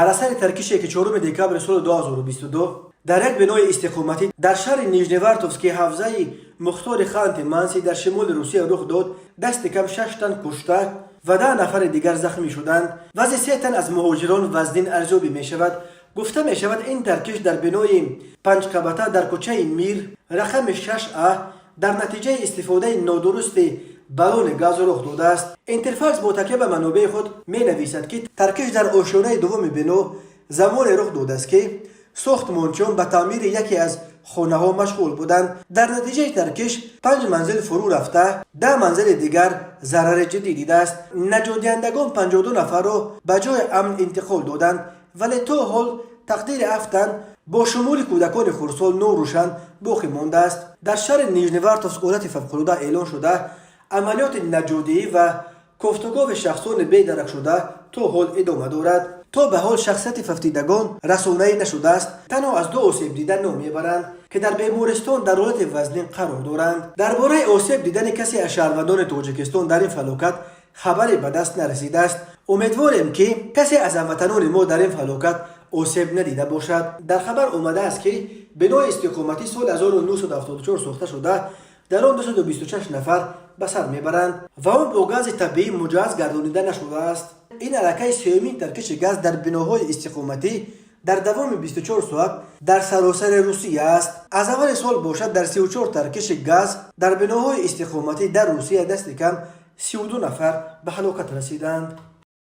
Дар асари таркише, ки 4 декабри соли 2022 дар як бинои истиқоматӣ дар шаҳри Нижневартовски ҳавзаи мухтори Ханти Манси дар шимоли Русия рух дод, дасти кам шаш тан кушта ва 10 нафари дигар захмӣ шуданд. Вазъи се тан аз муҳоҷирон вазнин арзёбӣ мешавад. Гуфта мешавад, ин таркиш дар бинои панҷқабата дар кӯчаи Мир, рақами 6А, дар натиҷаи истифодаи нодурусти баллони газ рух додааст. Интерфакс бо такя ба манобеи худ менависад, ки таркиш дар ошёнаи дуввуми бино замоне рух додааст, ки сохтмончиён ба таъмири яке аз хонаҳо машғул буданд. Дар натиҷаи таркиш панҷ манзил фурӯ рафта, 10 манзили дигар зарари ҷиддӣ дидааст. Наҷотдиҳандагон 52 нафарро ба ҷои амн интиқол доданд, вале то ҳол тақдири ҳафт тан бо шумули кӯдакони хурдсол норӯшан боқӣ мондааст. Дар шаҳри Нижневартовск ҳолати фавқулода эълон шуда, амалиёти наҷотдиҳӣ ва кофтукови шахсони бедаракшуда то ҳол идома дорад. То ба ҳол шахсияти фавтидагон расонаӣ нашудааст. Танҳо аз ду осебдида ном мебаранд, ки дар бемористон дар ҳолати вазнин қарор доранд. Дар бораи осеб дидани касе аз шаҳрвандони Тоҷикистон дар ин фалокат хабаре ба даст нарасидааст. Умедворем, ки касе аз ҳамватанони мо дар ин фалокат осеб надида бошад. Дар хабар омадааст, ки бинои истиқоматӣ соли 1974 сохта шуда, дар он 226 нафар ба сар мебаранд ва он бо гази табиӣ муҷаҳҳаз гардонида нашудааст. Ин аллакай сеюмин таркиши газ дар биноҳои истиқоматӣ дар давоми 24 соат дар саросари Русия аст. Аз аввали сол бошад, дар 34 таркиши газ дар биноҳои истиқоматӣ дар Русия дасти кам 32 нафар ба ҳалокат расиданд.